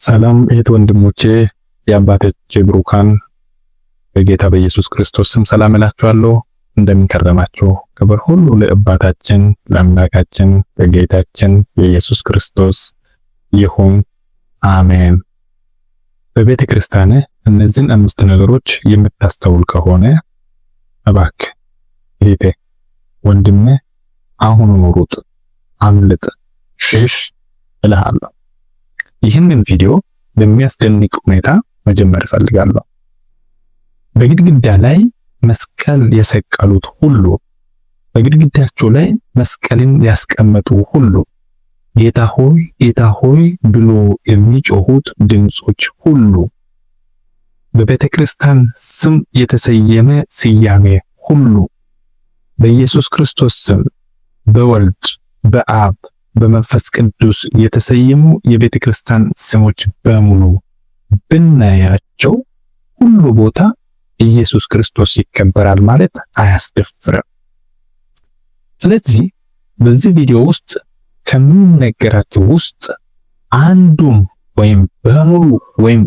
ሰላም እህት ወንድሞቼ፣ የአባቶቼ ብሩካን በጌታ በኢየሱስ ክርስቶስ ስም ሰላም እላችኋለሁ። እንደምን ከረማችሁ? ክብር ሁሉ ለአባታችን ለአምላካችን ለጌታችን የኢየሱስ ክርስቶስ ይሁን፣ አሜን። በቤተ ክርስቲያን እነዚህን አምስት ነገሮች የምታስተውል ከሆነ እባክህ እህቴ፣ ወንድሜ አሁኑኑ ሩጥ፣ አምልጥ፣ ሽሽ እልሃለሁ። ይህንን ቪዲዮ በሚያስደንቅ ሁኔታ መጀመር እፈልጋለሁ። በግድግዳ ላይ መስቀል የሰቀሉት ሁሉ፣ በግድግዳቸው ላይ መስቀልን ያስቀመጡ ሁሉ፣ ጌታ ሆይ ጌታ ሆይ ብሎ የሚጮሁት ድምጾች ሁሉ፣ በቤተ ክርስቲያን ስም የተሰየመ ስያሜ ሁሉ፣ በኢየሱስ ክርስቶስ ስም በወልድ በአብ በመንፈስ ቅዱስ የተሰየሙ የቤተ ክርስቲያን ስሞች በሙሉ ብናያቸው ሁሉ ቦታ ኢየሱስ ክርስቶስ ይከበራል ማለት አያስደፍርም። ስለዚህ በዚህ ቪዲዮ ውስጥ ከሚነገራቸው ውስጥ አንዱም ወይም በሙሉ ወይም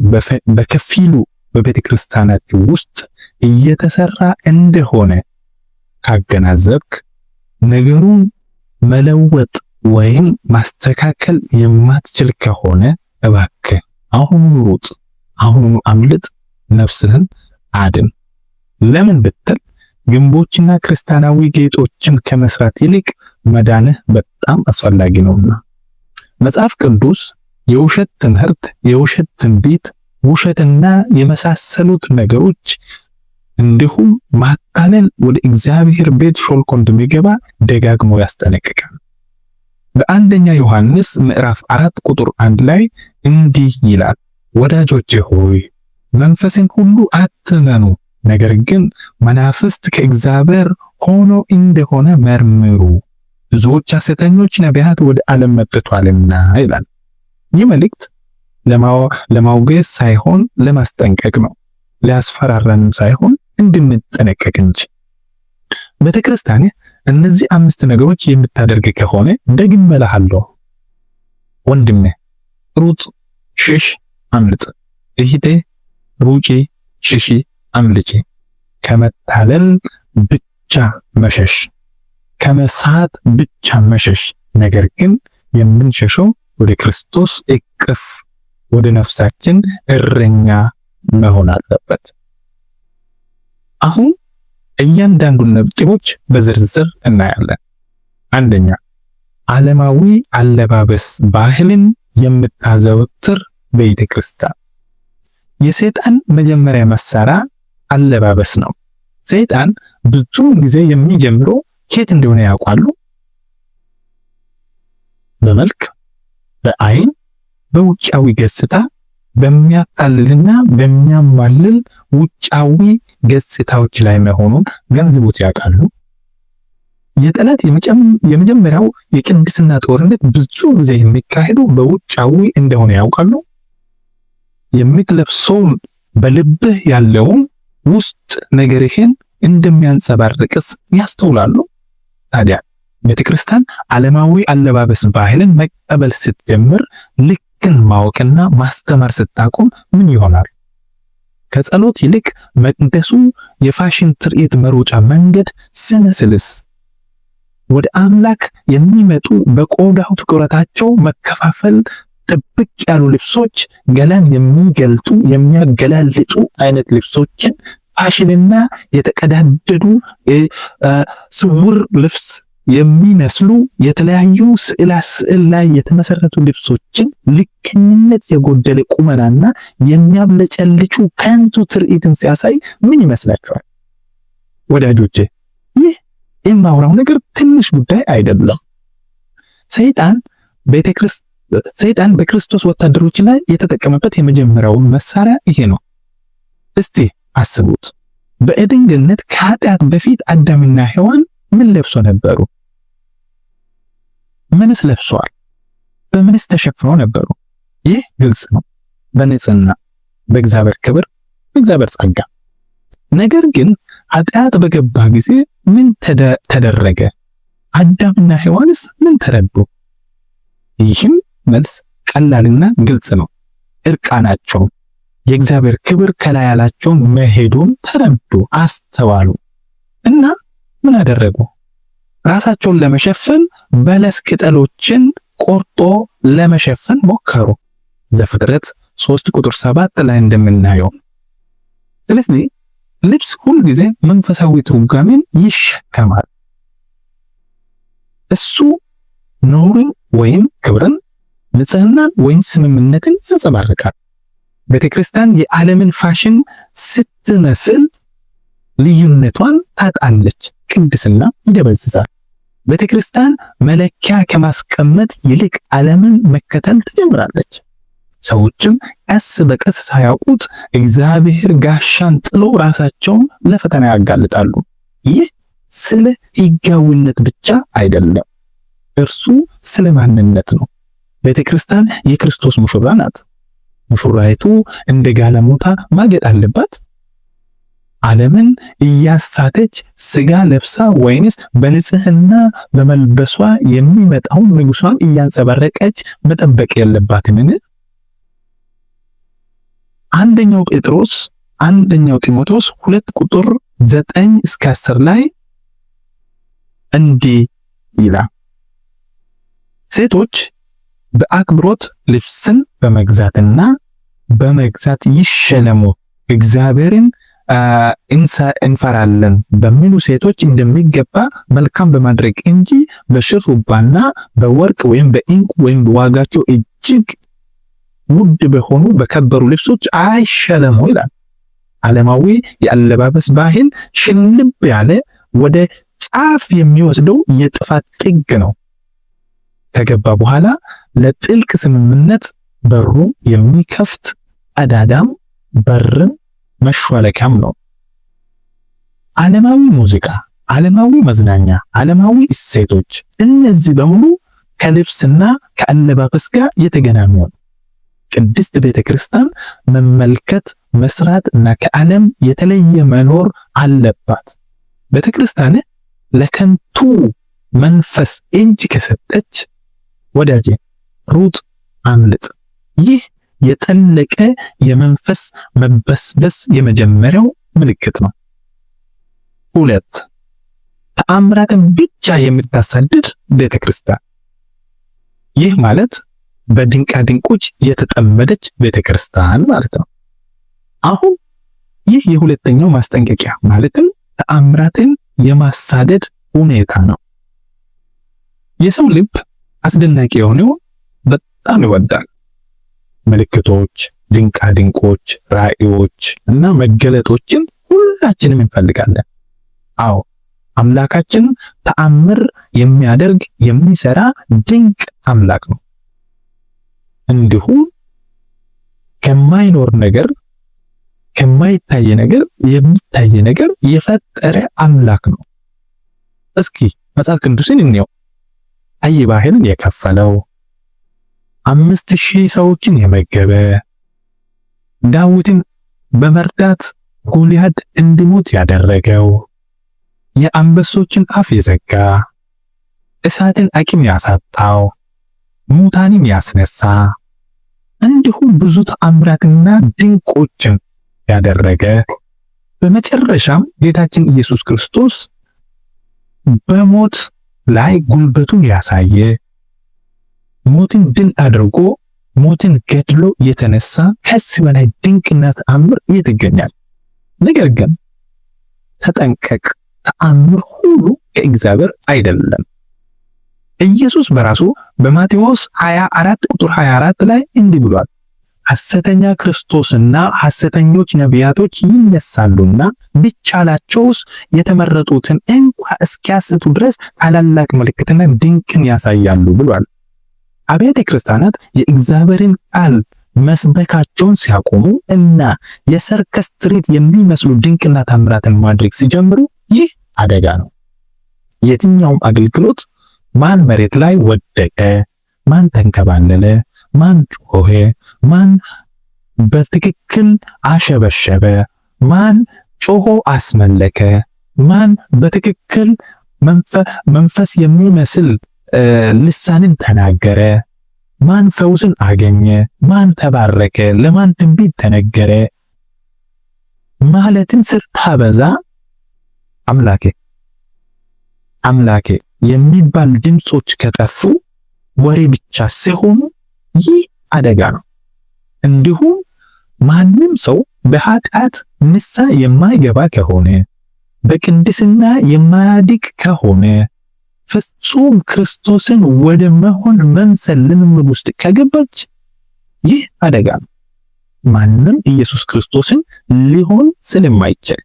በከፊሉ በቤተ ክርስቲያናችሁ ውስጥ እየተሰራ እንደሆነ ካገናዘብክ ነገሩን መለወጥ ወይም ማስተካከል የማትችል ከሆነ እባክህ አሁኑኑ ሩጥ፣ አሁኑኑ አምልጥ፣ ነፍስህን አድን። ለምን ብትል ግንቦችና ክርስቲያናዊ ጌጦችን ከመስራት ይልቅ መዳንህ በጣም አስፈላጊ ነውና። መጽሐፍ ቅዱስ የውሸት ትምህርት፣ የውሸት ትንቢት፣ ውሸትና የመሳሰሉት ነገሮች እንዲሁም ማታለል ወደ እግዚአብሔር ቤት ሾልኮ እንደሚገባ ደጋግሞ ያስጠነቅቃል። በአንደኛ ዮሐንስ ምዕራፍ 4 ቁጥር 1 ላይ እንዲህ ይላል፣ ወዳጆቼ ሆይ መንፈስን ሁሉ አትመኑ፣ ነገር ግን መናፍስት ከእግዚአብሔር ሆኖ እንደሆነ መርምሩ፣ ብዙዎች ሐሰተኞች ነቢያት ወደ ዓለም መጥተዋልና ይላል። ይህ መልእክት ለማውገዝ ሳይሆን ለማስጠንቀቅ ነው። ሊያስፈራራንም ሳይሆን እንድንጠነቀቅ እንጂ። ቤተክርስቲያን እነዚህ አምስት ነገሮች የምታደርግ ከሆነ ደግሜ እልሃለሁ ወንድሜ ሩጥ፣ ሽሽ፣ አምልጥ። እህቴ ሩጪ፣ ሽሺ፣ አምልጪ። ከመታለል ብቻ መሸሽ፣ ከመሳት ብቻ መሸሽ። ነገር ግን የምንሸሸው ወደ ክርስቶስ እቅፍ፣ ወደ ነፍሳችን እረኛ መሆን አለበት። አሁን እያንዳንዱን ነጥቦች በዝርዝር እናያለን። አንደኛ፣ ዓለማዊ አለባበስ ባህልን የምታዘወትር ቤተ ክርስቲያን። የሰይጣን መጀመሪያ መሳሪያ አለባበስ ነው። ሰይጣን ብዙውን ጊዜ የሚጀምረው ከየት እንደሆነ ያውቃሉ? በመልክ፣ በአይን፣ በውጫዊ ገጽታ፣ በሚያታልልና በሚያማልል ውጫዊ ገጽታዎች ላይ መሆኑን ገንዝቦት ያውቃሉ? የጠላት የመጀመሪያው የቅድስና ጦርነት ብዙ ጊዜ የሚካሄደው በውጫዊ እንደሆነ ያውቃሉ? የምትለብሰውን በልብህ ያለውን ውስጥ ነገርህን እንደሚያንጸባርቅስ ያስተውላሉ? ታዲያ ቤተክርስቲያን ዓለማዊ አለባበስ ባህልን መቀበል ስትጀምር፣ ልክን ማወቅና ማስተማር ስታቆም ምን ይሆናል? ከጸሎት ይልቅ መቅደሱ የፋሽን ትርኢት መሮጫ መንገድ ስመስልስ፣ ወደ አምላክ የሚመጡ በቆዳው ትኩረታቸው መከፋፈል፣ ጥብቅ ያሉ ልብሶች፣ ገላን የሚገልጡ የሚያገላልጡ አይነት ልብሶችን፣ ፋሽንና የተቀዳደዱ ስውር ልብስ የሚመስሉ የተለያዩ ስዕላ ስዕል ላይ የተመሰረቱ ልብሶችን፣ ልከኝነት የጎደለ ቁመናና የሚያብለጨልጩ ከንቱ ትርኢትን ሲያሳይ ምን ይመስላችኋል? ወዳጆቼ፣ ይህ የማውራው ነገር ትንሽ ጉዳይ አይደለም። ሰይጣን በክርስቶስ ወታደሮች ላይ የተጠቀመበት የመጀመሪያው መሳሪያ ይሄ ነው። እስቲ አስቡት። በኤደን ገነት ከኃጢአት በፊት አዳምና ሔዋን ምን ለብሶ ነበሩ? ምንስ ለብሰዋል? በምንስ ተሸፍኖ ነበሩ? ይህ ግልጽ ነው። በንጽህና፣ በእግዚአብሔር ክብር፣ በእግዚአብሔር ጸጋ። ነገር ግን ኃጢአት በገባ ጊዜ ምን ተደረገ? አዳምና ሔዋንስ ምን ተረዱ? ይህም መልስ ቀላልና ግልጽ ነው። እርቃናቸውን የእግዚአብሔር ክብር ከላይ ያላቸውን መሄዱን ተረዱ፣ አስተዋሉ እና ምን አደረጉ? ራሳቸውን ለመሸፈን በለስ ቅጠሎችን ቆርጦ ለመሸፈን ሞከሩ። ዘፍጥረት 3 ቁጥር 7 ላይ እንደምናየው። ስለዚህ ልብስ ሁልጊዜ መንፈሳዊ ትርጓሜን ይሸከማል። እሱ ነውርን ወይም ክብርን፣ ንጽህናን ወይም ስምምነትን ያንጸባርቃል። ቤተክርስቲያን የዓለምን ፋሽን ስትመስል ልዩነቷን ታጣለች፣ ቅድስና ይደበዝዛል። ቤተክርስቲያን መለኪያ ከማስቀመጥ ይልቅ ዓለምን መከተል ትጀምራለች። ሰዎችም ቀስ በቀስ ሳያውቁት እግዚአብሔር ጋሻን ጥሎ ራሳቸውን ለፈተና ያጋልጣሉ። ይህ ስለ ሕጋዊነት ብቻ አይደለም፣ እርሱ ስለ ማንነት ነው። ቤተክርስቲያን የክርስቶስ ሙሽራ ናት። ሙሽራይቱ እንደ ጋለሞታ ማጌጥ አለባት? ዓለምን እያሳተች ስጋ ለብሳ ወይንስ በንጽህና በመልበሷ የሚመጣውን ንጉሷን እያንጸባረቀች መጠበቅ የለባትምን? አንደኛው ጴጥሮስ አንደኛው ጢሞቴዎስ 2 ቁጥር 9 እስከ 10 ላይ እንዲህ ይላል፣ ሴቶች በአክብሮት ልብስን በመግዛትና በመግዛት ይሸለሙ፣ እግዚአብሔርን እንፈራለን በሚሉ ሴቶች እንደሚገባ መልካም በማድረግ እንጂ በሽሩባና በወርቅ ወይም በዕንቁ ወይም በዋጋቸው እጅግ ውድ በሆኑ በከበሩ ልብሶች አይሸለሙ ይላል። ዓለማዊ የአለባበስ ባህል ሽልብ ያለ ወደ ጫፍ የሚወስደው የጥፋት ጥግ ነው። ከገባ በኋላ ለጥልቅ ስምምነት በሩ የሚከፍት ቀዳዳም በርም መሿለኪያም ነው። ዓለማዊ ሙዚቃ፣ ዓለማዊ መዝናኛ፣ ዓለማዊ እሴቶች፣ እነዚህ በሙሉ ከልብስና ከአለባበስ ጋር የተገናኙ ነው። ቅድስት ቤተክርስቲያን መመልከት፣ መስራት እና ከዓለም የተለየ መኖር አለባት። ቤተክርስቲያን ለከንቱ መንፈስ እጅ ከሰጠች ወዳጄ ሩጥ፣ አምልጥ። ይህ የጠለቀ የመንፈስ መበስበስ የመጀመሪያው ምልክት ነው። 2 ተአምራትን ብቻ የምታሳድድ ቤተክርስቲያን። ይህ ማለት በድንቃ ድንቆች የተጠመደች ቤተክርስቲያን ማለት ነው። አሁን ይህ የሁለተኛው ማስጠንቀቂያ ማለትም ተአምራትን የማሳደድ ሁኔታ ነው። የሰው ልብ አስደናቂ የሆነው በጣም ይወዳል። ምልክቶች፣ ድንቃ ድንቆች፣ ራእዮች እና መገለጦችን ሁላችንም እንፈልጋለን። አዎ አምላካችን ተአምር የሚያደርግ የሚሰራ ድንቅ አምላክ ነው። እንዲሁም ከማይኖር ነገር ከማይታይ ነገር የሚታይ ነገር የፈጠረ አምላክ ነው። እስኪ መጽሐፍ ቅዱስን እንየው። ቀይ ባህርን የከፈለው፣ 5000 ሰዎችን የመገበ፣ ዳዊትን በመርዳት ጎልያድ እንዲሞት ያደረገው፣ የአንበሶችን አፍ የዘጋ፣ እሳትን አቅም ያሳጣው፣ ሙታንን ያስነሳ፣ እንዲሁም ብዙ ተአምራትና ድንቆችን ያደረገ፣ በመጨረሻም ጌታችን ኢየሱስ ክርስቶስ በሞት ላይ ጉልበቱን ያሳየ፣ ሞትን ድል አድርጎ ሞትን ገድሎ የተነሳ ከዚህ በላይ ድንቅና ተአምር የት ይገኛል? ነገር ግን ተጠንቀቅ፣ ተአምር ሁሉ ከእግዚአብሔር አይደለም። ኢየሱስ በራሱ በማቴዎስ 24 ቁጥር 24 ላይ እንዲህ ብሏል፣ ሐሰተኛ ክርስቶስና ሐሰተኞች ነቢያቶች ይነሳሉና ቢቻላቸውስ የተመረጡትን እንኳ እስኪያስቱ ድረስ ታላላቅ ምልክትና ድንቅን ያሳያሉ ብሏል። አብያተ ክርስቲያናት የእግዚአብሔርን ቃል መስበካቸውን ሲያቆሙ እና የሰርከስ ትርኢት የሚመስሉ ድንቅና ታምራትን ማድረግ ሲጀምሩ ይህ አደጋ ነው። የትኛውም አገልግሎት ማን መሬት ላይ ወደቀ፣ ማን ተንከባለለ፣ ማን ጮኸ፣ ማን በትክክል አሸበሸበ፣ ማን ጮሆ አስመለከ፣ ማን በትክክል መንፈስ የሚመስል ልሳንን ተናገረ፣ ማን ፈውስን አገኘ? ማን ተባረከ? ለማን ትንቢት ተነገረ? ማለትን ስታበዛ አምላኬ አምላኬ የሚባል ድምጾች ከጠፉ ወሬ ብቻ ሲሆኑ ይህ አደጋ ነው። እንዲሁም ማንም ሰው በኃጢአት ንስሐ የማይገባ ከሆነ፣ በቅድስና የማያድግ ከሆነ፣ ፍጹም ክርስቶስን ወደ መሆን መምሰል ልምምድ ውስጥ ከገባች ይህ አደጋ ነው። ማንም ኢየሱስ ክርስቶስን ሊሆን ስለማይችል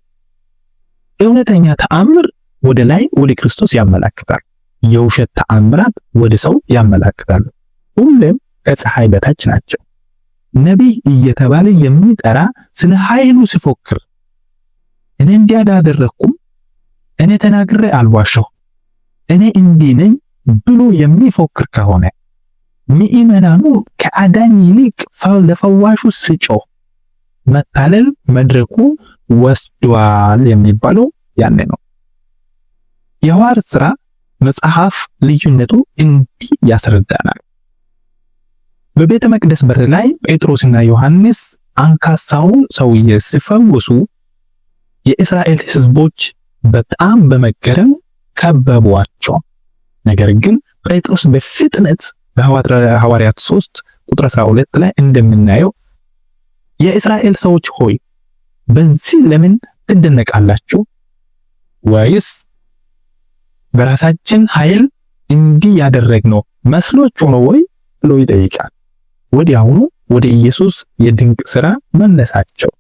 እውነተኛ ተአምር ወደ ላይ ወደ ክርስቶስ ያመላክታል። የውሸት ተአምራት ወደ ሰው ያመላክታሉ። ሁሌም ከፀሐይ በታች ናቸው። ነቢይ እየተባለ የሚጠራ ስለ ኃይሉ ሲፎክር እኔ እንዲህ አላደረኩም፣ እኔ ተናግሬ አልዋሸሁ፣ እኔ እንዲህ ነኝ ብሎ የሚፎክር ከሆነ፣ ምእመናኑ ከአዳኝ ይልቅ ለፈዋሹ ስጮህ መታለል መድረኩ ወስዷል የሚባለው ያኔ ነው። የሐዋርያት ሥራ መጽሐፍ ልዩነቱ እንዲህ ያስረዳናል። በቤተ መቅደስ በር ላይ ጴጥሮስና ዮሐንስ አንካሳውን ሰውዬ ሲፈውሱ የእስራኤል ሕዝቦች በጣም በመገረም ከበቧቸው። ነገር ግን ጴጥሮስ በፍጥነት በሐዋርያት 3 ቁጥር 12 ላይ እንደምናየው የእስራኤል ሰዎች ሆይ፣ በዚህ ለምን ትደነቃላችሁ? ወይስ በራሳችን ኃይል እንዲህ ያደረግነው መስሏችሁ ነው ወይ ብሎ ይጠይቃል። ወዲያውኑ ወደ ኢየሱስ የድንቅ ሥራ መለሳቸው።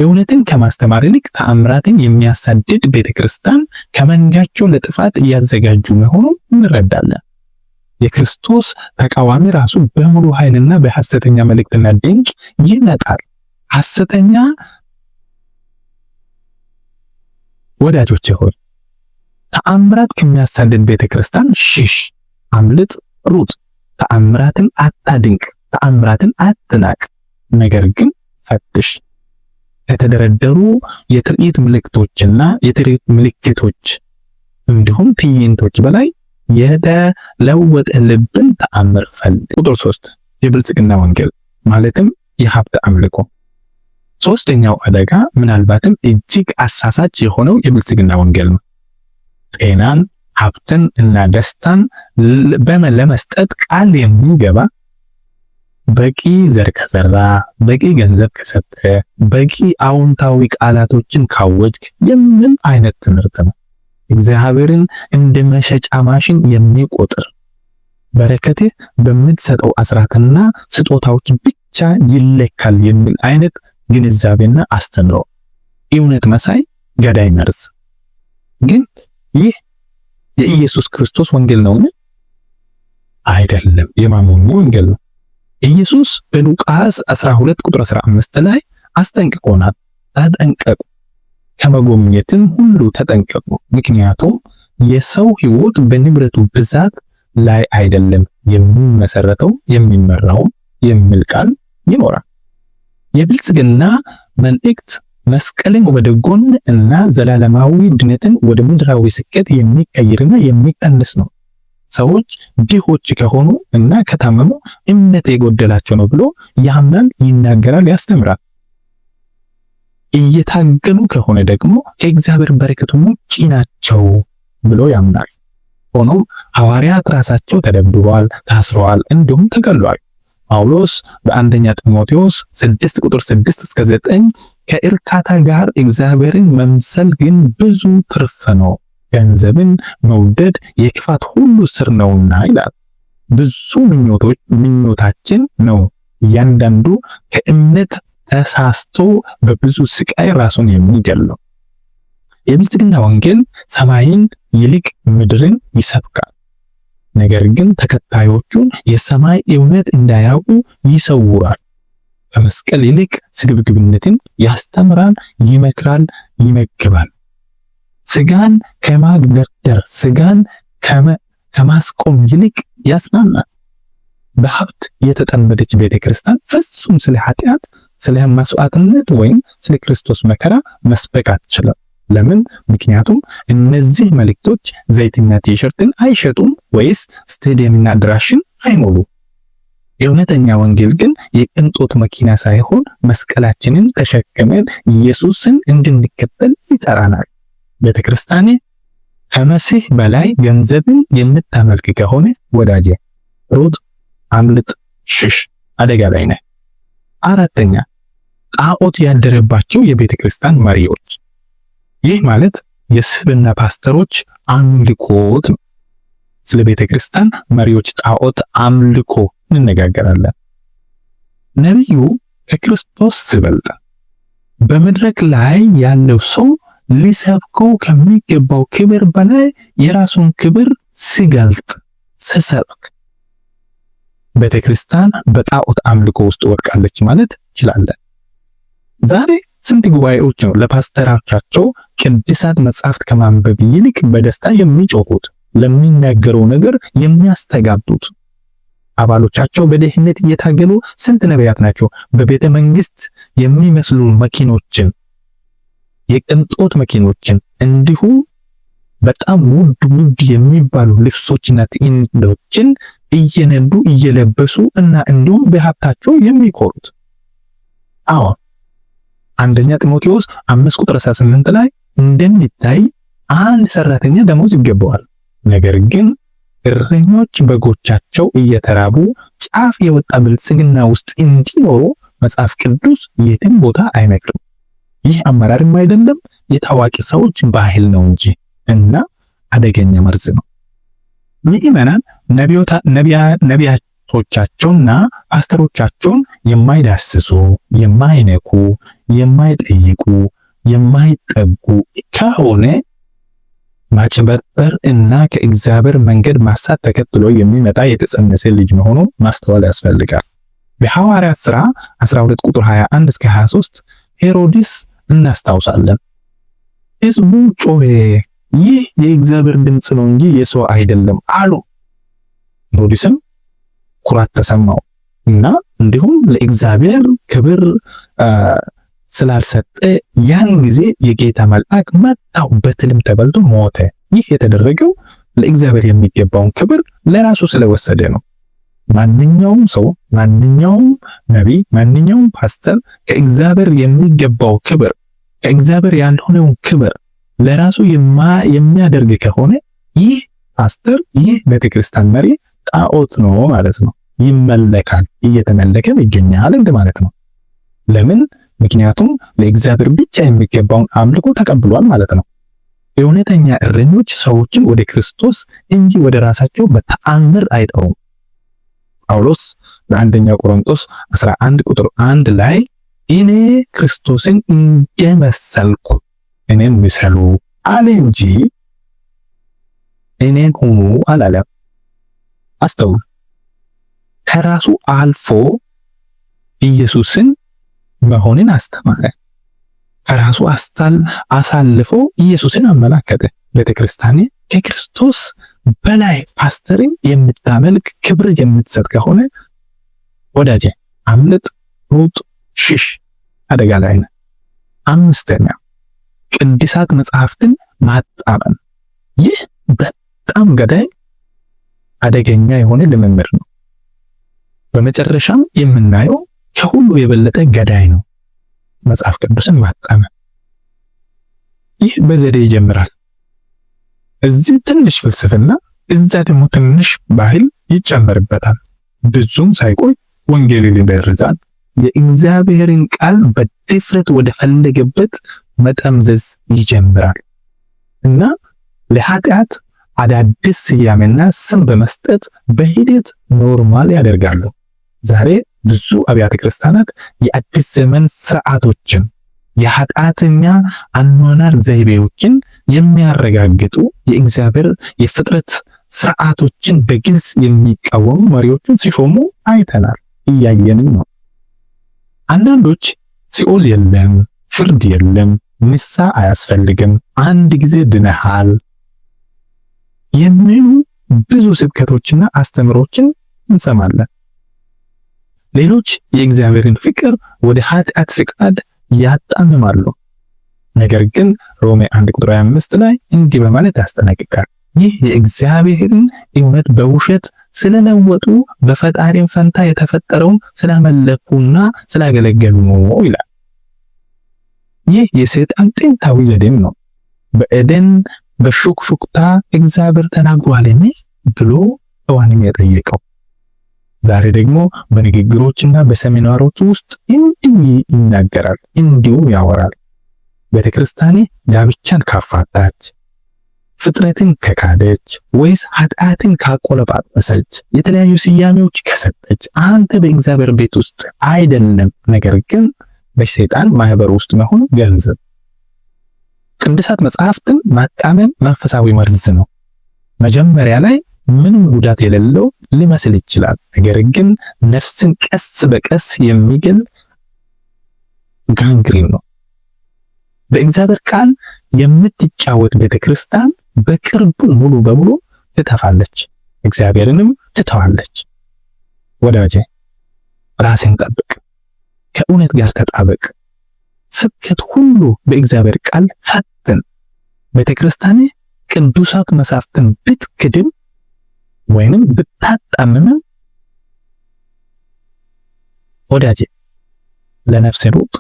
እውነትን ከማስተማር ይልቅ ተአምራትን የሚያሳድድ ቤተክርስቲያን ከመንጋቸው ለጥፋት እያዘጋጁ መሆኑን እንረዳለን። የክርስቶስ ተቃዋሚ ራሱ በሙሉ ኃይልና በሐሰተኛ መልእክትና ድንቅ ይመጣል። ሐሰተኛ ወዳጆቼ ሆይ፣ ተአምራት ከሚያሳድድ ቤተክርስቲያን ሽሽ፣ አምልጥ፣ ሩጥ። ተአምራትን አታድንቅ፣ ተአምራትን አትናቅ፣ ነገር ግን ፈትሽ። ከተደረደሩ የትርኢት ምልክቶችና የትርኢት ምልክቶች እንዲሁም ትዕይንቶች በላይ የተለወጠ ልብን ተአምር ፈልግ። ቁጥር 3፣ የብልጽግና ወንጌል ማለትም የሀብት አምልኮ። ሶስተኛው አደጋ ምናልባትም እጅግ አሳሳች የሆነው የብልጽግና ወንጌል ነው። ጤናን፣ ሀብትን እና ደስታን ለመስጠት ቃል የሚገባ፣ በቂ ዘር ከዘራ፣ በቂ ገንዘብ ከሰጠ፣ በቂ አዎንታዊ ቃላቶችን ካወጅክ የሚል አይነት ትምህርት ነው። እግዚአብሔርን እንደ መሸጫ ማሽን የሚቆጥር፣ በረከትህ በምትሰጠው አስራትና ስጦታዎች ብቻ ይለካል የሚል አይነት ግንዛቤና አስተምህሮ፣ እውነት መሳይ ገዳይ መርዝ። ግን ይህ የኢየሱስ ክርስቶስ ወንጌል ነውን? አይደለም። የማሞኙ ወንጌል ነው። ኢየሱስ በሉቃስ 12 ቁጥር 15 ላይ አስጠንቅቆናል። ተጠንቀቁ፣ ከመጎምኘትም ሁሉ ተጠንቀቁ፣ ምክንያቱም የሰው ሕይወት በንብረቱ ብዛት ላይ አይደለም የሚመሰረተው የሚመራው የሚል ቃል ይኖራል። የብልጽግና መልእክት መስቀልን ወደ ጎን እና ዘላለማዊ ድነትን ወደ ምድራዊ ስኬት የሚቀይርና የሚቀንስ ነው። ሰዎች ድሆች ከሆኑ እና ከታመሙ እምነት የጎደላቸው ነው ብሎ ያምናል፣ ይናገራል፣ ያስተምራል። እየታገሉ ከሆነ ደግሞ ከእግዚአብሔር በረከቱ ውጪ ናቸው ብሎ ያምናል። ሆኖም ሐዋርያት ራሳቸው ተደብድበዋል፣ ታስረዋል፣ እንዲሁም ተገሏል። ጳውሎስ በአንደኛ ጢሞቴዎስ 6 ቁጥር 6 እስከ 9 ከእርካታ ጋር እግዚአብሔርን መምሰል ግን ብዙ ትርፍ ነው፣ ገንዘብን መውደድ የክፋት ሁሉ ስር ነውና ይላል። ብዙ ምኞቶች ምኞታችን ነው። እያንዳንዱ ከእምነት ተሳስቶ በብዙ ስቃይ ራሱን የሚገለው። የብልጽግና ወንጌል ሰማይን ይልቅ ምድርን ይሰብካል። ነገር ግን ተከታዮቹን የሰማይ እውነት እንዳያውቁ ይሰውራል። ከመስቀል ይልቅ ስግብግብነትን ያስተምራል፣ ይመክራል፣ ይመግባል። ስጋን ከማግደርደር፣ ስጋን ከማስቆም ይልቅ ያጽናናል። በሀብት የተጠመደች ቤተክርስቲያን ፍጹም ስለ ኃጢአት፣ ስለ መስዋዕትነት ወይም ስለ ክርስቶስ መከራ መስበክ አትችልም። ለምን? ምክንያቱም እነዚህ መልእክቶች ዘይትና ቲሸርትን አይሸጡም ወይስ ስቴዲየምና አዳራሽን አይሞሉ። የእውነተኛ ወንጌል ግን የቅንጦት መኪና ሳይሆን መስቀላችንን ተሸክመን ኢየሱስን እንድንከተል ይጠራናል። ቤተክርስቲያኔ ከመሲህ በላይ ገንዘብን የምታመልክ ከሆነ ወዳጄ ሩጥ፣ አምልጥ፣ ሽሽ፣ አደጋ ላይ ነህ። አራተኛ፣ ጣዖት ያደረባቸው የቤተ ክርስቲያን መሪዎች። ይህ ማለት የስብና ፓስተሮች አምልኮት ነው። ስለ ቤተ ክርስቲያን መሪዎች ጣዖት አምልኮ እንነጋገራለን። ነቢዩ ከክርስቶስ ሲበልጥ በመድረክ ላይ ያለው ሰው ሊሰብከው ከሚገባው ክብር በላይ የራሱን ክብር ሲገልጥ፣ ሲሰብክ ቤተክርስቲያን በጣዖት አምልኮ ውስጥ ወድቃለች ማለት እንችላለን። ዛሬ ስንት ጉባኤዎች ነው ለፓስተሮቻቸው ቅዱሳት መጻሕፍት ከማንበብ ይልቅ በደስታ የሚጮሁት፣ ለሚናገረው ነገር የሚያስተጋቡት? አባሎቻቸው በድህነት እየታገሉ ስንት ነቢያት ናቸው በቤተ መንግስት የሚመስሉ መኪኖችን፣ የቅንጦት መኪኖችን፣ እንዲሁም በጣም ውድ ውድ የሚባሉ ልብሶችና ትዕይንቶችን እየነዱ፣ እየለበሱ እና እንዲሁም በሀብታቸው የሚኮሩት? አዎ፣ አንደኛ ጢሞቴዎስ 5 ቁጥር 18 ላይ እንደሚታይ አንድ ሰራተኛ ደሞዝ ይገባዋል። ነገር ግን እረኞች በጎቻቸው እየተራቡ ጫፍ የወጣ ብልጽግና ውስጥ እንዲኖሩ መጽሐፍ ቅዱስ የትም ቦታ አይመክርም። ይህ አመራርም አይደለም፣ የታዋቂ ሰዎች ባህል ነው እንጂ እና አደገኛ መርዝ ነው። ምዕመናን ነቢያቶቻቸውና ፓስተሮቻቸውን የማይዳስሱ፣ የማይነኩ፣ የማይጠይቁ፣ የማይጠጉ ከሆነ ማጭበርበር እና ከእግዚአብሔር መንገድ ማሳት ተከትሎ የሚመጣ የተጸነሰ ልጅ መሆኑን ማስተዋል ያስፈልጋል። በሐዋርያት ሥራ 12 ቁጥር 21 እስከ 23 ሄሮድስ እናስታውሳለን። ሕዝቡ ጮኸ፣ ይህ የእግዚአብሔር ድምፅ ነው እንጂ የሰው አይደለም አሉ። ሄሮድስም ኩራት ተሰማው እና እንዲሁም ለእግዚአብሔር ክብር ስላልሰጠ ያን ጊዜ የጌታ መልአክ መታው፣ በትልም ተበልቶ ሞተ። ይህ የተደረገው ለእግዚአብሔር የሚገባውን ክብር ለራሱ ስለወሰደ ነው። ማንኛውም ሰው፣ ማንኛውም ነቢይ፣ ማንኛውም ፓስተር ከእግዚአብሔር የሚገባው ክብር፣ ከእግዚአብሔር ያልሆነውን ክብር ለራሱ የሚያደርግ ከሆነ ይህ ፓስተር፣ ይህ ቤተክርስቲያን መሪ ጣዖት ነው ማለት ነው። ይመለካል፣ እየተመለከም ይገኛል እንደማለት ነው። ለምን? ምክንያቱም ለእግዚአብሔር ብቻ የሚገባውን አምልኮ ተቀብሏል ማለት ነው። እውነተኛ እረኞች ሰዎችን ወደ ክርስቶስ እንጂ ወደ ራሳቸው በተአምር አይጠሩም። ጳውሎስ በአንደኛ ቆሮንቶስ 11 ቁጥር 1 ላይ እኔ ክርስቶስን እንደመሰልኩ እኔን ምሰሉ አለ እንጂ እኔን ሁኑ አላለም። አስተውል። ከራሱ አልፎ ኢየሱስን መሆንን አስተማረ። ከራሱ አሳልፎ ኢየሱስን አመላከተ። ቤተክርስቲያን ከክርስቶስ በላይ ፓስተርን የምታመልክ፣ ክብር የምትሰጥ ከሆነ ወዳጄ አምልጥ፣ ሩጥ፣ ሽሽ፣ አደጋ ላይ ነህ። አምስተኛ፣ ቅዱሳት መጽሐፍትን ማጣመም። ይህ በጣም ገዳይ፣ አደገኛ የሆነ ልምምድ ነው። በመጨረሻም የምናየው ከሁሉ የበለጠ ገዳይ ነው፣ መጽሐፍ ቅዱስን ማጣመም። ይህ በዘዴ ይጀምራል። እዚህ ትንሽ ፍልስፍና፣ እዛ ደግሞ ትንሽ ባህል ይጨመርበታል። ብዙም ሳይቆይ ወንጌልን ይበርዛል። የእግዚአብሔርን ቃል በድፍረት ወደ ፈለገበት መጠምዘዝ ይጀምራል እና ለኃጢአት አዳዲስ ስያሜና ስም በመስጠት በሂደት normal ያደርጋሉ። ዛሬ ብዙ አብያተ ክርስቲያናት የአዲስ ዘመን ስርዓቶችን፣ የኃጢአተኛ አኗኗር ዘይቤዎችን የሚያረጋግጡ፣ የእግዚአብሔር የፍጥረት ስርዓቶችን በግልጽ የሚቃወሙ መሪዎችን ሲሾሙ አይተናል፣ እያየንም ነው። አንዳንዶች ሲኦል የለም፣ ፍርድ የለም፣ ንስሐ አያስፈልግም፣ አንድ ጊዜ ድነሃል የሚሉ ብዙ ስብከቶችና አስተምሮችን እንሰማለን። ሌሎች የእግዚአብሔርን ፍቅር ወደ ኃጢአት ፍቃድ ያጣምማሉ። ነገር ግን ሮሜ 1 ቁጥር 25 ላይ እንዲህ በማለት ያስጠነቅቃል። ይህ የእግዚአብሔርን እውነት በውሸት ስለለወጡ በፈጣሪም ፈንታ የተፈጠረውን ስላመለኩና ስላገለገሉ ነው ይላል። ይህ የሰይጣን ጥንታዊ ዘዴም ነው። በኤደን በሹክሹክታ እግዚአብሔር ተናግሯልን ብሎ ሔዋንን የጠየቀው። ዛሬ ደግሞ በንግግሮችና በሰሚናሮች ውስጥ እንዲሁ ይናገራል፣ እንዲሁም ያወራል። ቤተክርስቲያን ጋብቻን ካፋታች፣ ፍጥረትን ከካደች፣ ወይስ ኃጢአትን ካቆለጳጰሰች፣ የተለያዩ ስያሜዎች ከሰጠች አንተ በእግዚአብሔር ቤት ውስጥ አይደለም፣ ነገር ግን በሰይጣን ማህበር ውስጥ መሆን ገንዘብ። ቅዱሳት መጽሐፍትን ማጣመም መንፈሳዊ መርዝ ነው። መጀመሪያ ላይ ምንም ጉዳት የሌለው ሊመስል ይችላል። ነገር ግን ነፍስን ቀስ በቀስ የሚገል gangrene ነው። በእግዚአብሔር ቃል የምትጫወት ቤተክርስቲያን በቅርቡ ሙሉ በሙሉ ትጠፋለች፣ እግዚአብሔርንም ትተዋለች። ወዳጄ ራስን ጠብቅ፣ ከእውነት ጋር ተጣበቅ። ስብከት ሁሉ በእግዚአብሔር ቃል ፈትን። ቤተክርስቲያን ቅዱሳት መጻሕፍትን ብትክድም ወይንም ብታጣምምም ወዳጄ ለነፍሴ ሩጥ፣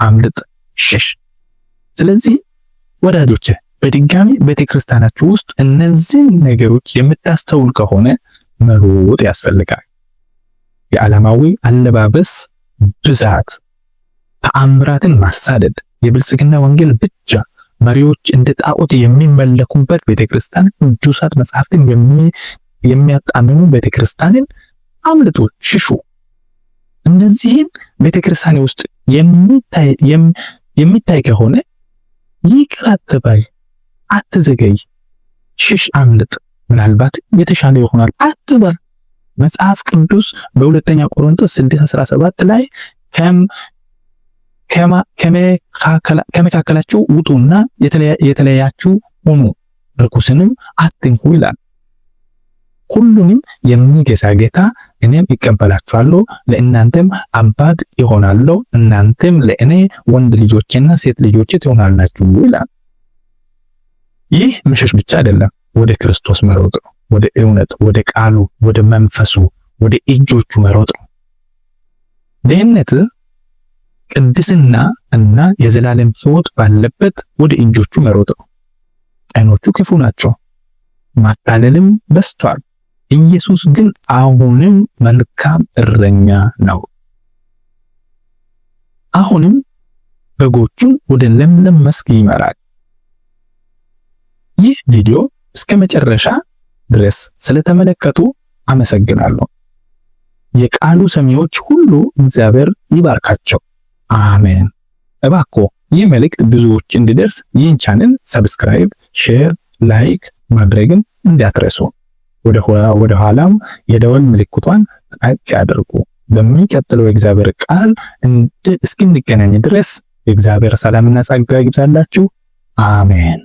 አምልጥ፣ ሽሽ። ስለዚህ ወዳጆች በድጋሚ ቤተክርስቲያናችሁ ውስጥ እነዚህን ነገሮች የምታስተውል ከሆነ መሮጥ ያስፈልጋል። የዓለማዊ አለባበስ ብዛት፣ ተአምራትን ማሳደድ፣ የብልጽግና ወንጌል ብቻ፣ መሪዎች እንደ ጣዖት የሚመለኩበት ቤተክርስቲያን፣ ቅዱሳት መጽሐፍትን የሚያጣምሙ ቤተክርስቲያንን አምልጡ፣ ሽሹ። እነዚህን ቤተክርስቲያን ውስጥ የሚታይ ከሆነ ይቅር አትበል፣ አትዘገይ፣ ሽሽ፣ አምልጥ። ምናልባት የተሻለ ይሆናል አትበል። መጽሐፍ ቅዱስ በሁለተኛ ቆሮንቶስ 6:17 ላይ ከመካከላችሁ ውጡና የተለያችሁ ሁኑ፣ ርኩስንም አትንኩ ይላል። ሁሉንም የሚገዛ ጌታ እኔም እቀበላችኋለሁ፣ ለእናንተም አባት ይሆናለሁ፣ እናንተም ለእኔ ወንድ ልጆችና ሴት ልጆች ትሆናላችሁ ይላል። ይህ መሸሽ ብቻ አይደለም፣ ወደ ክርስቶስ መሮጥ ነው። ወደ እውነት፣ ወደ ቃሉ፣ ወደ መንፈሱ፣ ወደ እጆቹ መሮጥ ነው። ደህንነት፣ ቅድስና እና የዘላለም ሕይወት ባለበት ወደ እጆቹ መሮጥ ነው። ቀኖቹ ክፉ ናቸው፣ ማታለልም በዝቷል። ኢየሱስ ግን አሁንም መልካም እረኛ ነው። አሁንም በጎቹን ወደ ለምለም መስክ ይመራል። ይህ ቪዲዮ እስከ መጨረሻ ድረስ ስለተመለከቱ አመሰግናለሁ። የቃሉ ሰሚዎች ሁሉ እግዚአብሔር ይባርካቸው። አሜን። እባክዎ ይህ መልእክት ብዙዎች እንዲደርስ ይህን channel subscribe፣ share፣ like ማድረግን እንዳትረሱ። ወደ ኋላም የደወል ምልክቷን ጠቅ ያድርጉ። በሚቀጥለው የእግዚአብሔር ቃል እስክንገናኝ ድረስ የእግዚአብሔር ሰላምና ጸጋ ይብዛላችሁ። አሜን።